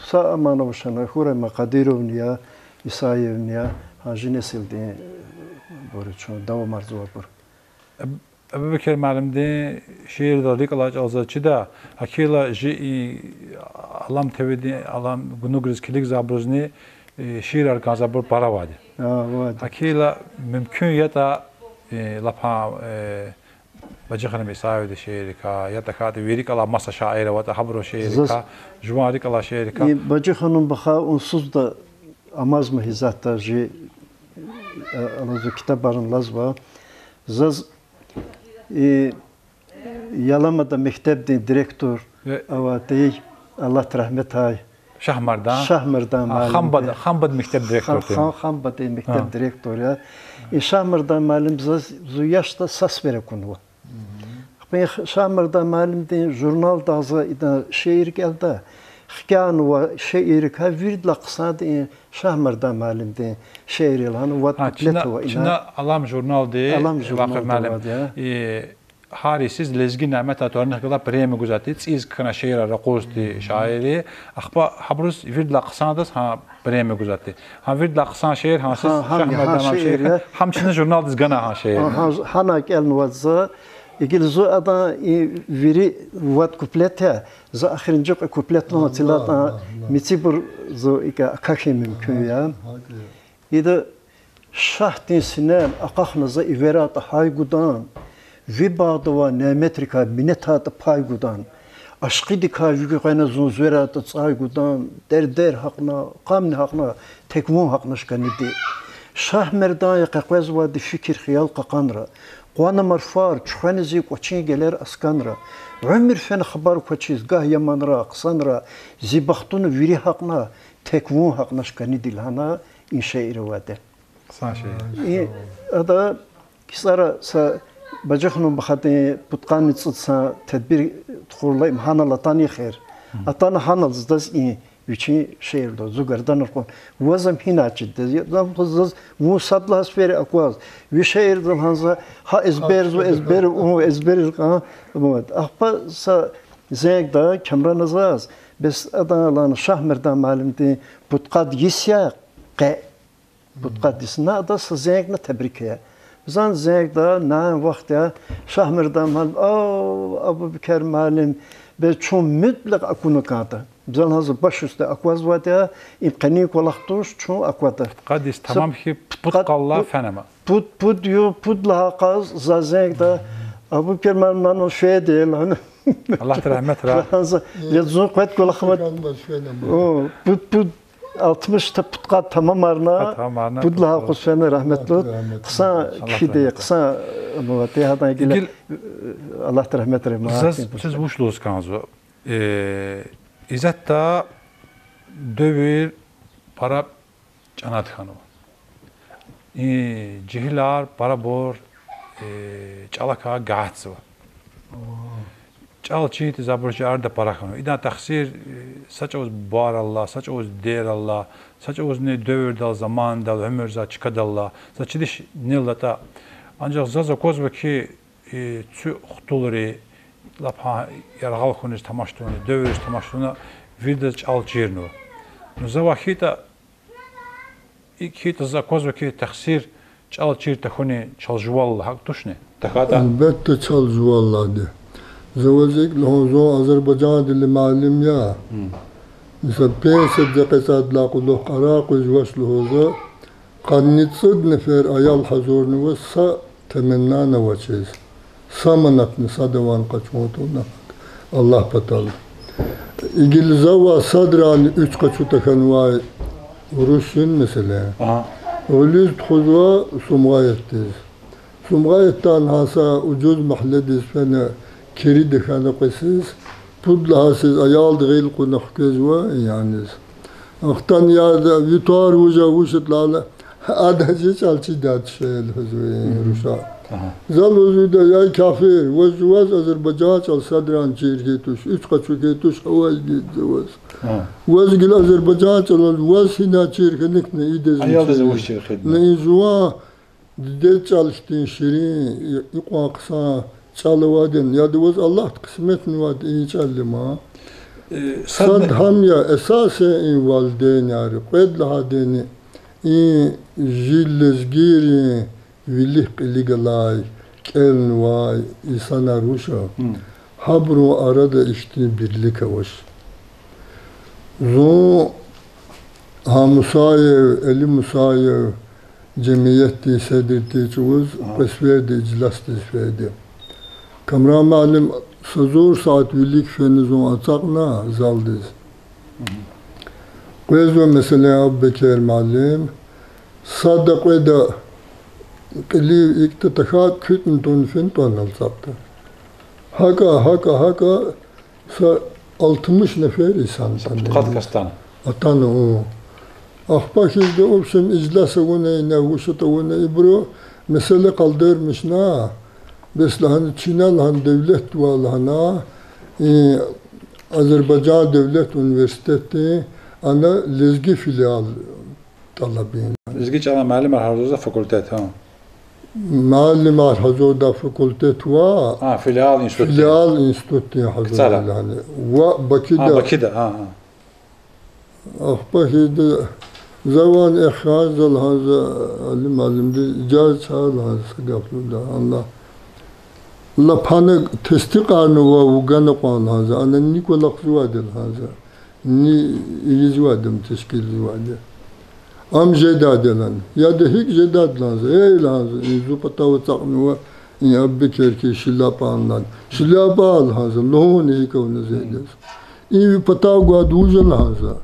са аман авачир хьана, хьурай ман Къадировни я, Исаевни я, гьа чи несилдинбур я, чун давамарзавайбур. Абубекер муаллимдин шиирдал рикӀ алай чӀал заз чида, гьакӀ хьайила чи и Алам ТВ-дин, Алам гунугриз килигзавайбурузни, э, шиирар кӀанзавайбур пара авайди. ГьакӀ хьайила мумкин ятӀа, э, лап гьа, э, Бажиханум Исаевдин шииррикай, я тахьайтӀа вири рикӀ алай маса шаир аватӀа, гьабурун шииррикай, жуван рикӀ алай шииррикай. Бажиханум бахай унсузда амазма гьи затӀда чи, э, алазва, ктабарни алазва. Заз и Яламада мектебдин директор авайди, Аллагьди рагьметрай, Шагьмардан. Шагьмардан муаллим. Ханбад, Ханбад мектеб директор тир. Хан, Ханбаддин мектеб директор я. И Шагьмардан муаллим заз зун яшда са сефер акунва. Ахпа и Шагьмардан муаллимдин журналдал за идан шиир кӀелда. Хкянава шииррикай виридалай хъсанди и Шагьмардан муаллимдин шиир я лагьана, вад куплет ава ина. Чна Алам журналди, Алам журналди авайди я. Гьар йисуз Лезги Няметрай тӀварунихъ галай премия гузвайди, цӀийиз кхьенвай шиирар ракъурзавайди шаирри. Ахпа гьабуруз виридалай хъсандиз гьа премия гузвайди. Гьа виридалай хъсан шиир, гьа Шагьмардан муаллимдин шиир я. Гьам чна журналдиз гана гьа шиир. Гьана кӀелнавайди за, гила зун адан и вири вад куплет я, за эхиримжи кьве куплетни цилатӀа, мецибур зун икӀ акахьун мумкин я. Ида: Шагьдин синел акьахна за эверайтӀа гьай гудан, ви багъда авай няметрикай минетайтӀа пай гудан, ашкъидикай ви гуьгъуьна зун зверайтӀа цӀай гудан, дердер гьакьна, гъамни гьакьна, тек вун гьакьнач кӀаниди. Шагьмердан я къекъвезвайди фикир-хиял кьакьанра, къван марфар, чуьхвена зи кӀвачин гелер аскӀанра, уьмуьр фена хабар квачиз гагь яманра, хъсанра, зи бахтуна вири гьакьна, тек вун гьакьнач кӀаниди лагьана и шиир авайди. Хъсан шиир. И, ада, КцӀара са Бажиханум бахадин пудкъанни цӀуд йисан тедбир тухурла, им гьанал атана эхир. Атана гьанал заз и вичин шиирдал зун гарданар кьуна. Ваз ам гьинай чида? Заз, заз вун сад лагьай сефер акваз, ви шиирдал гьа за гьа эзберзава, эзбер, вун эзберзава. Вот. Ахпа са зенгда Камрана заз, бес адан, лагьана, Шагьмердан муаллимдин пудкъад йис я къе. Пудкъад йис. На адаз са зенгна, тебрик ая. Заз зенгда, нянин вахт я, Шагьмердан муаллим: О, Абубекер муаллим, бес чун муьтлакь акуна кӀанда. Зал гьаза баш уьстда аквазвайди я, им къенин кӀвалах туш, чун аквада. Пудкъад йис тамам хьи, пуд къаллай фена ама. Пуд, пуд югъ, пуд лагьай къаз заз зенгда: Абубекер муаллим, нана фейиди я, лагьана. Аллагьди рагьметрай. Лагьана за, я зун къвед кӀвалах ма. О, пуд, пуд Алтмишда пудкъад тамамарна, Пудкъад тамамарна, пуд лагьай пудкъад. Къуз фена рагьметлуд. Рагьметлуд. Хъсан Аллагь кхьиди, рагьметлуд. Хъсан кхьиди, Аллагь рагьметлуд. Аллагьди рагьмет ая, ма Заз, гьахьтин заз вуч лугьуз кӀанзава? Э, исятда девир пара чӀанад хьанва. И жегьилар парабур, э, чӀалакай гатзава. ЧӀал чир тийиз абур жи арада пара хьанва. Идан тахсир, э, са чӀавуз бубайрилай, са чӀавуз дидейрилай, са чӀавузни девирдал, замандал, уьмуьрзал чкадал алай, за чидиш нелдатӀа. Анжах заз аквазва хьи, и цуь хтулри, лап гьа яргъал хьуниз тамаш тавуна, девирдиз тамаш тавуна, виридаз чӀал чирнава. Ну, завай хьайитӀа, икӀ хьайитӀа, заз аквазва хьи, тахсир чӀал чир тахьуни чал жувалай, гьакӀ тушни? ТахьайтӀа? Гьелбетда, чал жувалайди. За ваз икӀ лугьун, зун Азербайжандилай муаллим я. Мисал, пенсиядиз экъечӀайдалай кьулухъ къарагъ къвезвач лугьузва. Къанни цӀуд нефер аял гьазурнава са теменнани авачиз. Са манатни сада ван къачун тавуна Аллагь патал. И гила завай садрани уьч къачу тахьанвай рушин, меселен. Гъуьлуьз тухузва Сумгъаятдиз. Сумгъаятдан гьа са ужуз магьледиз фена, кириди хьана къвесиз, пуд лагьай йисуз аялди гъил кьуна хквезва, яниз. Ахтан яда, ви тӀвар вуж я, вуч ятӀа лагьана, ада жи чӀал чидай тушир лугьузва и руша. За лугьузва ида, я кафир, ваз жуваз азербайжан чӀал садрани чир хьайи туш, уьч къачу хьайи туш, авай гидзаваз. Ваз гила азербайжан чӀалал ваз гьина чир хьаникьна идаз, аялдиз вуч чир хьайитӀа? И жуван дидед чӀал хьтин ширин, и-, икьван хъсан чӀал авайди я, яда, ваз Аллагьди къисметнавайди и чӀал я ман. Сад гьам я, эсасе и валидейнар я, кьвед лагьайдини, и жи лезгийрин вилик-кьилик галай, кӀелнавай инсанар вуч я, гьабурун арада ихьтин бирлик авач. Зун гьа Мусаев, Эли Мусаев, жемиятдин седр тир чӀавуз, къвесверди ижласдиз фейди. Камран муаллим, са зур сят вилик фена зун ацукьна залдиз. Къвезва, меселан, Абубекер муаллим, сада-кьведа кьилив икӀ тахьайтӀа куьтӀни тун фин тӀван ацукьда. ГьакӀа, гьакӀа, гьакӀа, са алтмиш нефер инсан атана. Пудкъад кас атана. Атана, у. Ахпа хьизда, общем, ижлас авуна, ина вуч ятӀа авуна, ибуру месэла къалурмишна, бес лагьана, чна лагьана, девлетдивай лагьана, и Азербайжан девлет университетдин ана лезги филиал тӀалабин. Лезги чӀалан муаллимар гьазурзавай факультет, гьа? Муаллимар гьазурзавай факультет ва филиал институтдин. Филиал институтдин гьазурзавай лагьана. Ва Бакида. Гьа, Бакида, гьа, гьа. Ахпа хьизда, завай эхиз за лагьана, за Али муаллимдиз ижаза чара лагьана, са гаф лугьуда, Аллагь. Лап гьана тестикьарнава вугана кьван лагьана, ана ни кӀвалахзавайди лагьана, ни ийизвайди, тешкилзавайди. Ам жедайди лагьана. Яда, гьикӀ жедайди лагьана, эй лагьана, и зи патав ацукьнава, и Абубекер хьи шляпа лагьана. Шляпа лагьана, лугьун гьикӀ авуна жедаз. И ви патав гвайди вуж я лагьана.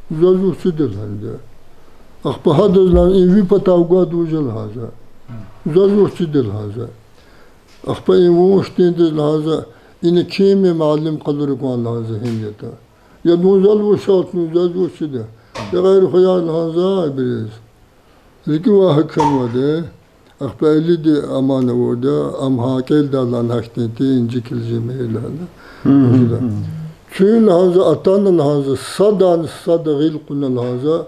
Заз вучида лагьана. Ахпа гьадаз лагьана, и ви патав гвайди вуж я лагьана. Заз вучида лагьана. Ахпа и вун хьтинди лагьана, ина кими муаллим къалуриз кван лагьана, гьим ятӀа. Яда, вун зал вуш алтнава, заз вучида. Я гъейри хваяр лагьана ибуруз. РикӀивай гьакӀ хьанвайди. Ахпа Элиди аман авурди, ам гьа кӀелдайла гьахьтин тир, инжи килижи мейил лагьана. Чун лагьана, атана лагьана, садан сада гъил кьуна лагьана,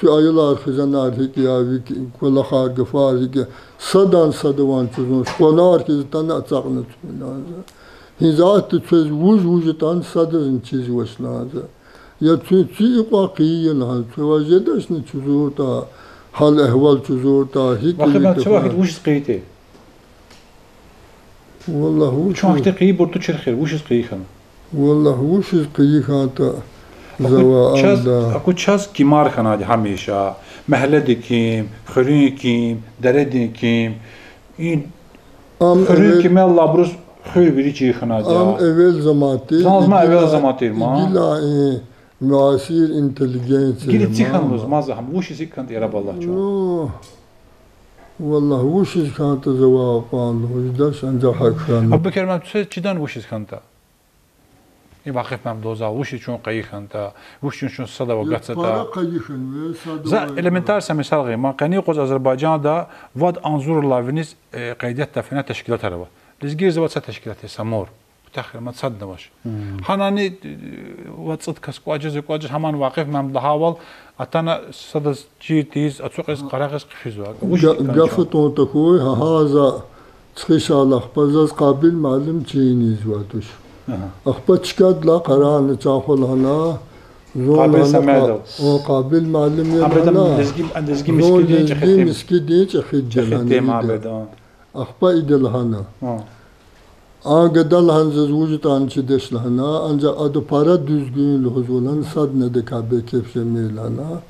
цуь аялар, хизанар гьикӀ я, ви кӀвалахар, гафар гьикӀ я, садан сада ван чузван, къванар хьиз атана ацукьна цуьн лагьана. Гьизатда квез вуж-вуж ятӀани садазни чизвач лагьана. Я цуьн цуьн икьван къайи я лагьана, цавай жедачни чузуртӀа, гьал-агьвал чузуртӀа, гьикӀ... Вахид, вахид вучиз къайитӀа? Валлагь, вучиз? Чун ахьтин къайибур тушир хьи, вучиз къайи хьана? Валлагь, вучиз къайи хьанатӀа, завай ада. Аку чаз кимар хьанайди гьамиша, мягьледин ким, хуьруьн ким, дередин ким. Хуьруьн кимел алайбуруз хуьр вири чир хьанайди я. Ам эвел заман тир, ма эвел заман тир ма. Гила и Муасир интеллигенция, гила ци хьана лугьуз, мама. Маза гьам вучиз икӀ хьана тӀа яраб Аллагь чун. Ну, валлагь, вучиз хьана тӀа жаваб кьван лугьуз жедач, анжах гьакӀ хьана. Абубекер муаллим, квез чидани вучиз хьана тӀа? И Вакъиф муаллим лугьузвай, вучиз чун къайи хьана тӀа, вучиз чун садавай гатзатӀа. Пара къайи хьанва, садавай. За элементар са мисал гъин, ман къенин юкъуз Азербайжанда вад агъзурдалай виниз, э, къайдатда фена тешкилатар ава. Лезгийриз авай са тешкилат я, Самур. Патахъ мад садни авач. Гьанани, э, вад-цӀуд кас кӀватӀ жез, кӀватӀ жез, гьаман Вакъиф муаллимди гьавал атана садаз чир тийиз, ацукьиз, къарагъиз хъфизва. Вуч га-, гаф атун тахьуй, гьа, гьа за цхишалахпа заз Къабил муаллим чин ийизвай туш. Ахпа чкадилай къарагъна чан хва лагьана, зун Къабил лагьана Самедов. Къа-, о, Къабил муаллим я лагьана, лезги, лезги зун мискидин лезги чӀехи тем. Мискидин чӀехи тем, чӀехи тем лагьана ида. Ахпа ида лагьана. А гадани лагьана заз вуж ятӀани чидеч лагьана, анжах ада пара дуьзгуьн лугьузва лагьана, садни адакай бейкеф жемир лагьана.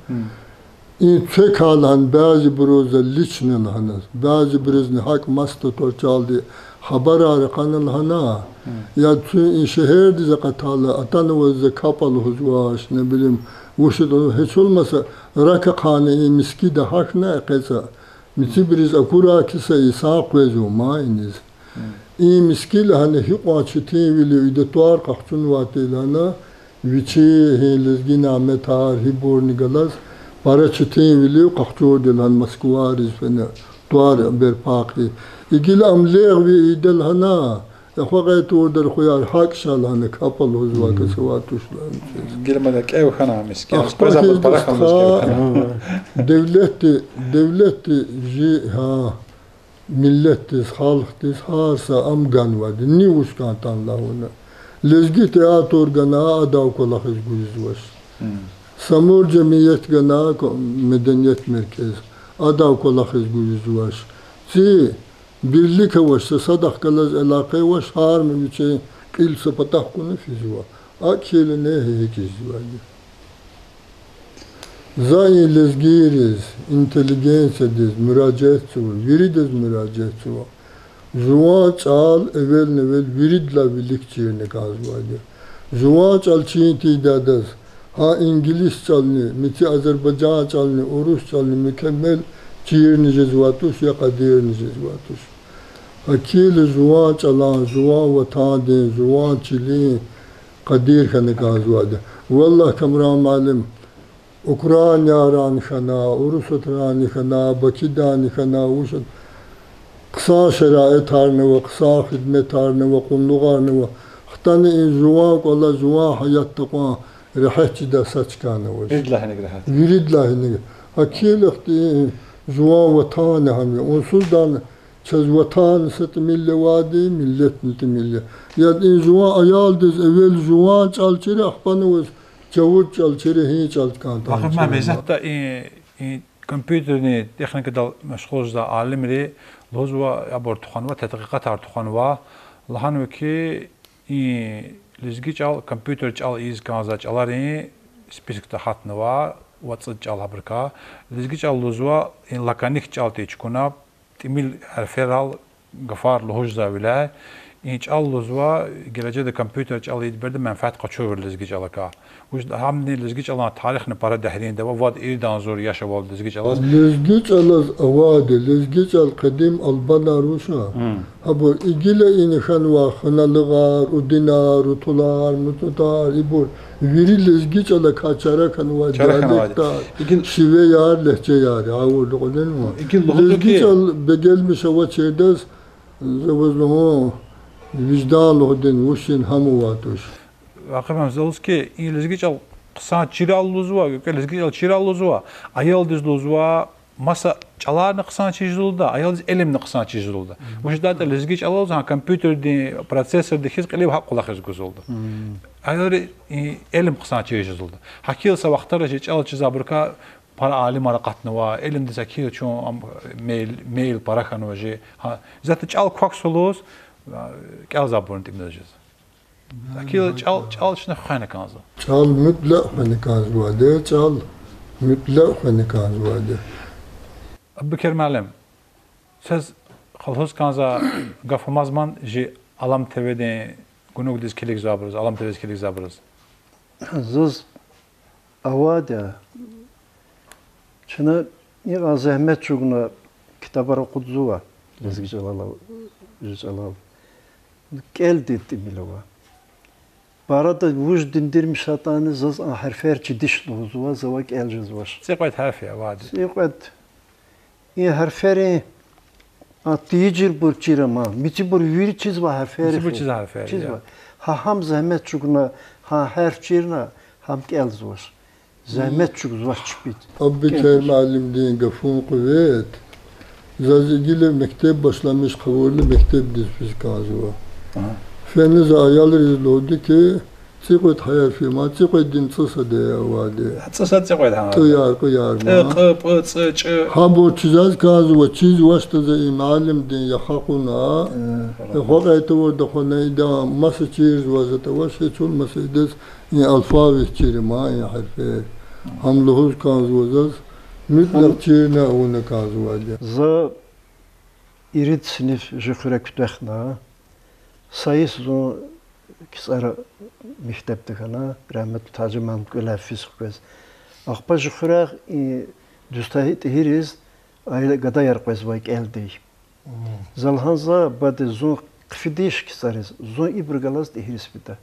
И цвекай лагьана бязибуруз за лично лагьана, бязибурузни гьакӀ маса тӀварцӀалди хабарар акъатна лагьана. Я цуьн и шегьердиз акъатайла, атанва за капӀ лугьузвач, не билим, вуж ятӀани, гьич олмаса рак ахъайна и мискӀинда гьахьна экъечӀа. Мицибуруз акурай ки са инсан къвезва ма иниз. И мискӀин лагьана гьикьван четинвилив ида тӀвар къахчунвай тир лагьана, вичи гьи лезги няметар, гьибурни галаз пара четинвилив къахчурди лагьана Москвадиз фена тӀвар берпа хъийиз. И гила ам легъви ийида лагьана, эхвакьай турдал хуяр гьакӀ ша лагьана, капӀ лугьузвай кас авай туш лагьана. Гила мада кӀев хьана мискӀин. Ахпа хьиз пара хьана мискӀин. Девлетди, девлетди жи, гьа, миллетдиз, халкьдиз гьар са ам ганвайди, ни вуч кӀантӀани лагьана. Лезги театр гана, адан кӀвалахиз гуьзуьзвач. Самур жемият гана, ко-, меденият меркез, адан кӀвалахиз гуьзуьзвач. Ци бирлик авач, са садахъ галаз алакъа авач, гьар муькуь вичин кьил са патахъ кьуна физва. АкӀ хьайила негьи гьикӀ ийизвайди. За и лезгийриз, интеллигенциядиз муьражиатзава, виридаз муьражиатзава. Жуван чӀал эвелни-эвел виридалай вилик чирна кӀанзавайди. Жуван чӀал чин тийидай адаз, гьа инглис чӀални, мици азербайжан чӀални, урус чӀални мукеммел чирна жезвай туш, я къадирна жезвай туш. Гьакила жуван чӀалан, жуван ватандин, жуван чилин къадир хьана кӀанзавайди. Валлагь, Камран муаллим, Украинаяр хьана, урусатрани хьана, Бакудани хьана, вуч ятӀа, хъсан шараитарни ава, хъсан хидметарни ава, къуллугъарни ава. Хтана и жуван кӀвале, жуван гьаятда кьван регьят жедай са чкани авач. Виридалай гьиник регьят. Виридалай гьиник. Гьакила хьтин жуван ватанни гьам я. Унсуздани чаз ватанни са тӀимил авайди, миллетни тӀимил я. Яд и жуван аялдиз эвел жуван чӀал чира, ахпани ваз чавуд чӀал чира, гьи чӀал кӀантӀани чира. Вахид Мегьамед, исятда и, и компьютерный техникадал машгъул жезвай алимри лугьузва, абур тухванва, тадкъикъатар тухванва, лагьанва ки, и лезги чӀал компьютер чӀал ийиз кӀанзавай чӀаларин спискда гьатнава, вад-цӀуд чӀал гьабурукай. Лезги чӀал лугьузва, и лаконик чӀал тир чукуна, тӀимил гьарферал гафар лугьуз жезвайвиляй, и чӀал лугьузва, гележегда компьютер чӀал ийидбуру менфят къачурвал лезги чӀалакай. Вуж гьамни лезги чӀалан тарихни пара деринда ава, вад-ирид агъзур яш авал лезги чӀалаз. Лезги чӀалаз авайди, лезги чӀал къадим албанар вуша. Гьабур и гила ина хьанвай хуьналугъар, удинар, утулар, мутӀутӀар, ибур вири лезги чӀалакай чара хьанвай диалектар, шивеяр, легьжеяр я, гъавурда кьуьлнава. Лезги чӀал бегенмиш авачирдаз, за ваз лугьун, виждан лугьудин вучин гьам авай туш. Вахид Мегьамед, за лугьуз ки, и лезги чӀал хъсан чирал лугьузва, кӀвале лезги чӀал чирал лугьузва, аялдиз лугьузва, маса чӀаларни хъсан чир жезалда, аялдиз илимни хъсан чир жезалда. Вучиз лагьайтӀа лезги чӀалал за гьа компьютердин процессордиз хьиз кьилив гьакӀ кӀвалахиз гузалда. Аялри и илим хъсан чир жезалда. Гьакила са вахтара жи чӀал чизвайбурукай пара алимар акъатнава, илимдиз гьакила чун ам мейл, мейл пара хьанва жи. Гьа, исятда чӀал квахьзава лугьуз, а, кӀелзавайбурун тӀимил жез. Гьакила чӀал, чӀал чна хвена кӀанзава. ЧӀал муьтлакь хвена кӀанзавайди, чӀал муьтлакь хвена кӀанзавайди. Абубекер муаллим, сез лугьуз кӀанзава гаф амазман жи Алам ТВ-дин гунугдиз килигзавайбуруз, Алам ТВ-диз килигзавайбуруз. Заз Авайди я. Чна икьван зегьмет чӀугуна ктабар акъудзава лезги чӀалал, жи чӀалал. КӀелди тӀимил ава. Парада вуж диндирмишайтӀани заз а гьарфер чидиш лугьузва, завай кӀел жезвач. ЦӀикьвед гьарф я авайди. ЦӀикьвед. И гьарферин, а, тийижирбур чир ама, мицибур вири чизва гьарфери. Мицибур чизва гьарфери, я. Чизва. Гьа гьам зегьмет чӀугуна, гьа гьарф чирна, гьам кӀелзавач. Зегьмет чӀугвазвач чпиз. Абубекер муаллимдин гафунин къуват. Заз гила мектеб башламиш хъувурла мектебдиз физ кӀанзава. Фена за аялриз лугьуди хьи, цӀикьвед гьарф я ма, цӀикьведдин цӀусад авайди. ЦӀусад цӀикьвед гьа. ТӀуяр, кьуяр ма. ТӀ, кь, пӀ, цӀ, чӀ. Гьабур чизваз кӀанзава, чизвачтӀа за и муаллимдин яхъ акъуна. Хва кьей тавурда хвена идан маса чирзава затӀ авач, гьич хьун маса идаз и алфавит чир ама, и гьарфер. Гьам лугьуз кӀанзава заз, муьтӀ чирна авуна кӀанзавайди я. За ирид синиф жи хуьре куьтягьна, са йис зун КцӀара мектебда хьана, рагьметлу Тажи муаллимди кӀвале физ хквез. Ахпа жи хуьряй и Дустагьи ТӀигьириз гадаяр къвезвай кӀелдай. За лагьана за, баде, зун хъфидайиш КцӀариз, зун ибур галаз ТӀигьириз фида.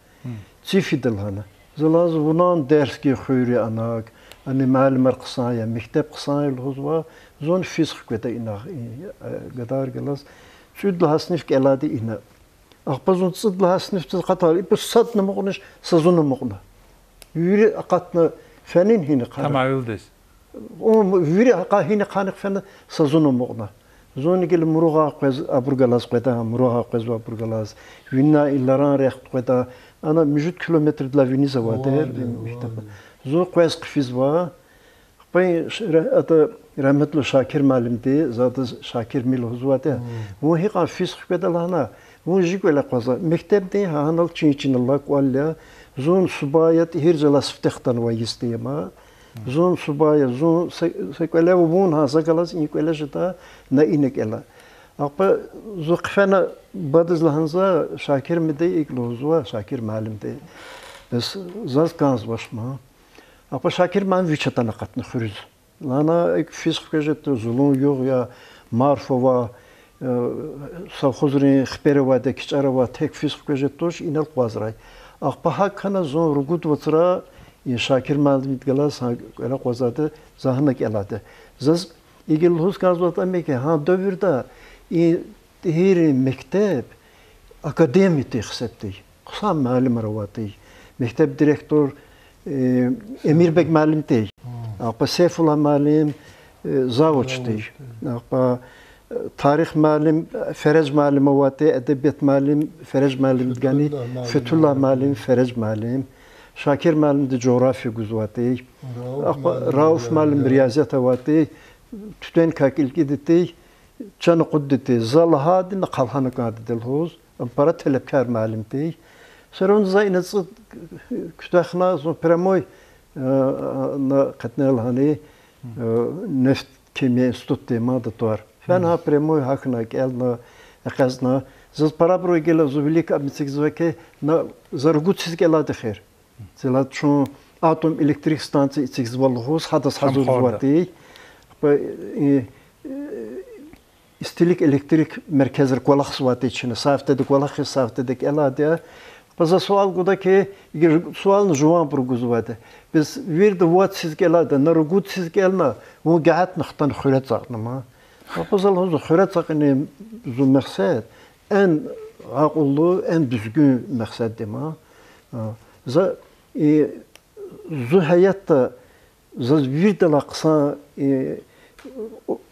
Ци фида лагьана. За лагьана за, вунани дерс гайи хуьр я ана, ана муаллимар хъсан я, мектеб хъсан я лугьузва, зун физ хкведа ина, гадаяр галаз. ЦӀуд лагьай синиф кӀелайди ина. Ахпа зун цӀуд лагьай синифдиз акъатайла, ибур садни амукьнач, са зунни амукьна. Вири акъатна, фена гьина хъана. Тамавилдиз. Вири акъатна, гьина хъана фена, са зунни амукьна. Зун гила Муругъай къвез, абур галаз къведа, Муругъай къвезва абур галаз. Винелай Иларан рехъ къведа. Ана муьжуьд километрдилай виниз авайди я мектеб. Зун къвез хъфизва. Ахпа ш-, ра-, ата, рагьметлу Шакир муаллимди, за адаз Шакир ми лугьузвайди я. Вун гьикьван физ хкведа лагьана, вун жи кӀвале акъваза. Мектебдин гьа гьанал чин-чинал алай кӀвал я, зун субай я, ТӀигьирзалай сифте хтанвай йис я ма. Зун субай я, зун са, са кӀвале ава, вун гьа за галаз и кӀвале жеда, на ина кӀела. Ахпа зун хъфена, бадиз лагьана за, Шакир миди икӀ лугьузва, Шакир муаллимди. Бес заз кӀанзавач ма. Ахпа Шакир муаллим вич атана акъатна хуьруьз. Лагьана, икӀ физ хквез жеда, зулун югъ я, марф ава, совхозрин хипер авайди я, кичӀер авай, тек физ хквез жеда туш, инал акъвазрай. Ахпа гьакӀ хьана зун ругуд вацра и Шакир муаллимдихъ галаз гьа кӀвале акъвазайди, за гьана кӀелайди. Заз гила лугьуз кӀанзавайди ам я хьи, гьа девирда и ТӀигьиррин мектеб академия тир хесеп тир. Хъсан муаллимар авай тир. Мектеб директор, э, Эмирбег муаллим тир. Ахпа Сейфуллагь муаллим, э, завуч тир. Ахпа, э, тарих муаллим, э, Ферез муаллим авай тир, эдебият муаллим, Ферез муаллимдин гани, Фетуллагь муаллим, Ферез муаллим. Шакир муаллимди жугърафия гузвай тир. Ахпа Рауф муаллим риязият авай тир. Туьтуьн какил кӀидай тир, чан акъуддай тир, за лагьайди на хъал гьана кӀанда лугьуз, ам пара телебкар муаллим тир. Всё равно за ина цӀуд куьтягьна, зун прямой, э, на къетнел гьани, э, нефть-химия институтдин мад тӀвар. Фена гьа прямой гьахьна, кӀелна, экъечӀна. Заз парабуру гила зун вилик ам эцигзавай хьи, на за ругуд йисуз кӀелайди я хьи. Зал чун атом электрик станция эцигзава лугьуз, гьадаз гьазурзавай тир. Ахпа, э, э, истилик электрик меркезра кӀвалахзавай тир чна, са гьафтеда кӀвалах хьиз, са гьафтеда кӀелайди я. Ахпа за суал гуда хьи, и суални жуванбуру гузвайди я. Бес вирида вад йисуз кӀелайди я, на ругуд йисуз кӀелна, вун гагьатна хтана хуьре цӀакьна ма. Ахпа за лугьузва, хуьре цӀакьунин зун мехсед эн акьуллу, эн дуьзгуьн мехсед я ма. За, и, зи гьаятда заз виридалай хъсан, и,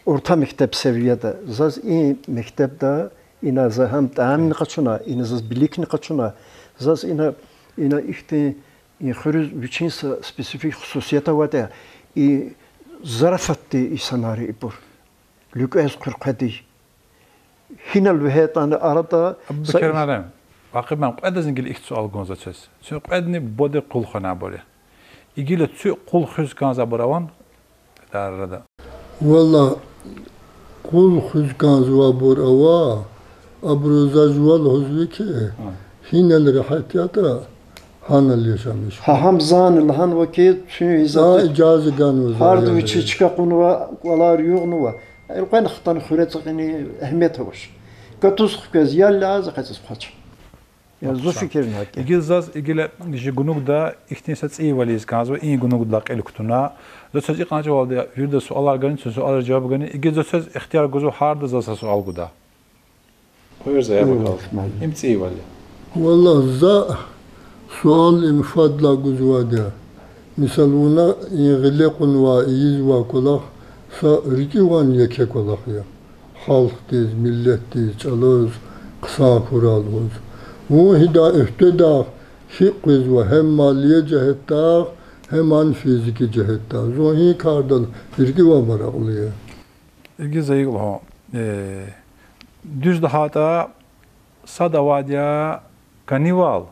орта мектеб севияда, заз и мектебда, ина за гьам тӀямни къачуна, ина заз биликни къачуна, заз ина, ина ихьтин, и хуьруьз вичин са специфик хсусият авайди я, и зарафатдин инсанар я ибур. ЛуькӀвез хъуьрхъведай. Гьинал вегьейтӀани арада са... Абубекер муаллим, вакъи ман, кьведазни гила ихьтин суал гун за чаз. Чун кьведни бубадин къул хвенайбур я. И гила цуьк къул хуьз кӀанзавайбур авани? Даррада. Валлагь, къул хуьз кӀанзавайбур ава, абуру за жува лугьузва хьи, гьинал регьят ятӀа, Гьанал яшамиш. Гьа гьам зани лагьанва ки, чун иза А, иджаза ганва за гьарда я вичи гье. Чка кьунва, кӀвалер югънава. Элкъвена хтана хуьре цӀикьини, агьмият авач. Гатуз хквез, я ляз къецез хъвач. Я зу фикирна гьакӀ. Игил заз, игила жи гунугда ихьтин са цӀийивал ийиз кӀанзава, и гунугдилай кьил кутуна. Заз чаз икьван чӀавалди вирида суалар гана, чун суалриз жаваб гана, игил заз чаз ихтияр гузва гьарда заз са суал гуда. Къвер за яб акал. Им цӀийивал я. Валлагь, за суал им фадлай гузвайди я. Мисал, вуна и гъиле кьунвай, ийизвай кӀвалах са рикӀиван еке кӀвалах я. Халкьдиз, миллетдиз, чӀалаз хъсан хьурай лугьуз. Вун гьида уьфтедай гьикӀ къвезва, гьем малия жигьетдай, гьем физики жигьетдай? Зун гьи кардал рикӀивай маракьлу я. Игиз за икӀ лугьун. Э, дуьз лагьайтӀа, сад авайди я кӀанивал,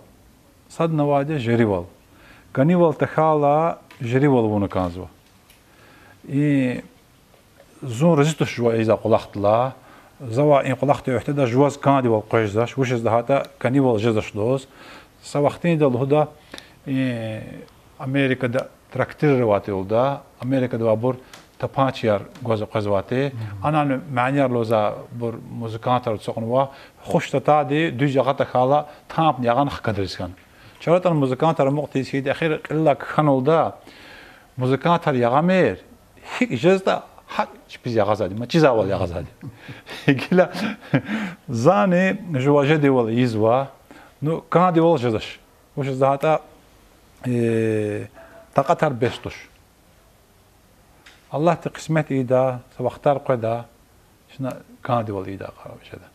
садни авайди я жеривал. КӀанивал тахьайла, жеривал авуна кӀанзава. И зун рази туш жува ийизвай кӀвалахдилай, завай и кӀвалахдин уьгьтеда жуваз кӀандивал къвез жезвач, вучиз лагьайтӀа кӀанивал жезвач лугьуз. Са вахтунда лугьуда, и Америкада трактирар авайди я лугьуда, Америкада авайбур тапанчаяр гваз къвезвайди. Анани манияр лугьузвайбур музыкантар ацукьнава, хуш татайди дуьз ягъа тахьайла, тамни ягъана хкадариз хьана. Чара атӀана музыкантар амукь тийиз хьайиди, эхир кьилелай кхьена лугьуда, музыкантар ягъамир, гьикӀ жезватӀа, гьакӀ чпиз ягъазвайди, ма чизвайвал ягъазвайди. Гила зани жува жедайвал ийизва, ну, кӀандивал жезвач. Вучиз лагьайтӀа, э, такьатар бес туш. Аллагьди къисмет ийида, са вахтар къведа, чна кӀандивал ийидай къарар жеда.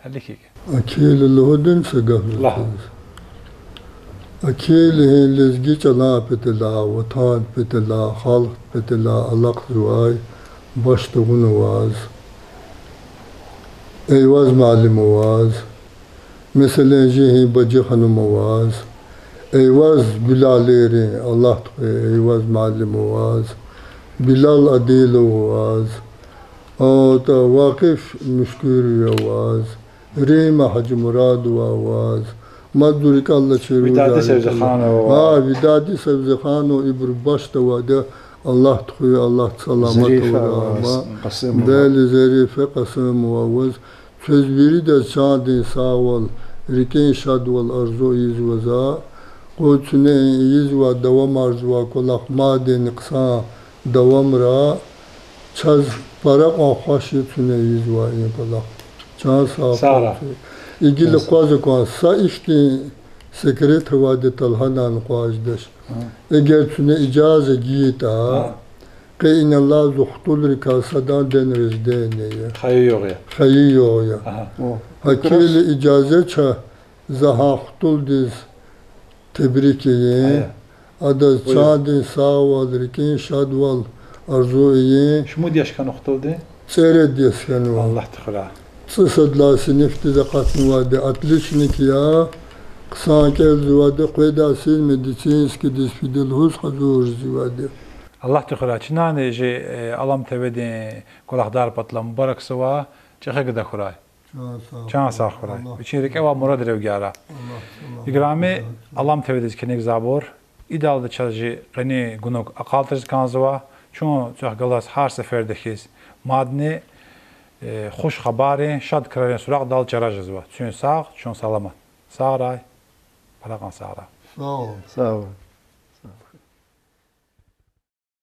Гьеле хьи. Акели лугьудани са гаф? Лагь. Акели гьи лезги чӀалан паталай, ватандин паталай, халкьдин паталай алахъзавай, башда вун аваз, Эйваз муаллим аваз, месела, жи гьи Бажи ханум аваз, Эйваз Гуьлалийрин, Аллагь тухвай, Эйваз муаллим аваз, Билал Адилов аваз, атӀа Вакъиф Муьшкуьрви аваз, Римма Гьажимурадова аваз, мад зун рикӀеллачир Видади Севзиханова аваз. А, Видади Севзиханова, ибур башда авайди я, Аллагь тухвай, Аллагь саламат авурай. Зарифа аваз, Къасимова. Бели Зарифа Къасимова аваз. Квез виридаз чандин сагъвал, рикӀин шадвал арзу ийизва за. Къуй куьне ийизвай, давамарзавай кӀвалах мадни хъсан давамрай. Чаз пара кьван хваш я куьне ийизвай и кӀвалах. Чан сагъ хьуй. Игила аквазва кван, са ихьтин секрет авайди я, талгьанани кваз жедач. Эгер куьне ижаза гайитӀа, къе инал алай зи хтулрикай садан день рождения я. Хайи югъ я. Хайи югъ я. Гьакели ижаза це, за гьа хтулдиз тебрик ийин. Адаз чандин сагъвал, рикӀин шадвал арзу ийин. Шумуд яш хьана хтулди? ЦӀерид яш хьанва. Аллагь тухурай. ЦӀусад лагьай синифдиз акъатнавайди, отличник я. Хъсан кӀелзавайди, къведай йисуз медицинскийдиз фида лугьуз гьазур жезвайди. Аллагь тухурай. Чнани жи, э, Алам ТВ-дин кӀвалахдар патал мубаракзава, чӀехи гада хьурай. Чан сагъ хьурай. Вичин рикӀе авай мурадрив гьара. Играми Алам ТВ-диз килигзавайбур, идалди чаз жи къенин гунуг акьалтӀариз кӀанзава, чун квехъ галаз гьар сеферда хьиз мадни, э, хуш хабаррин, шад крарин суракьдал чара жезва. Чун сагъ, чун саламат. Сагърай, пара кьван сагърай. Сагъ ol.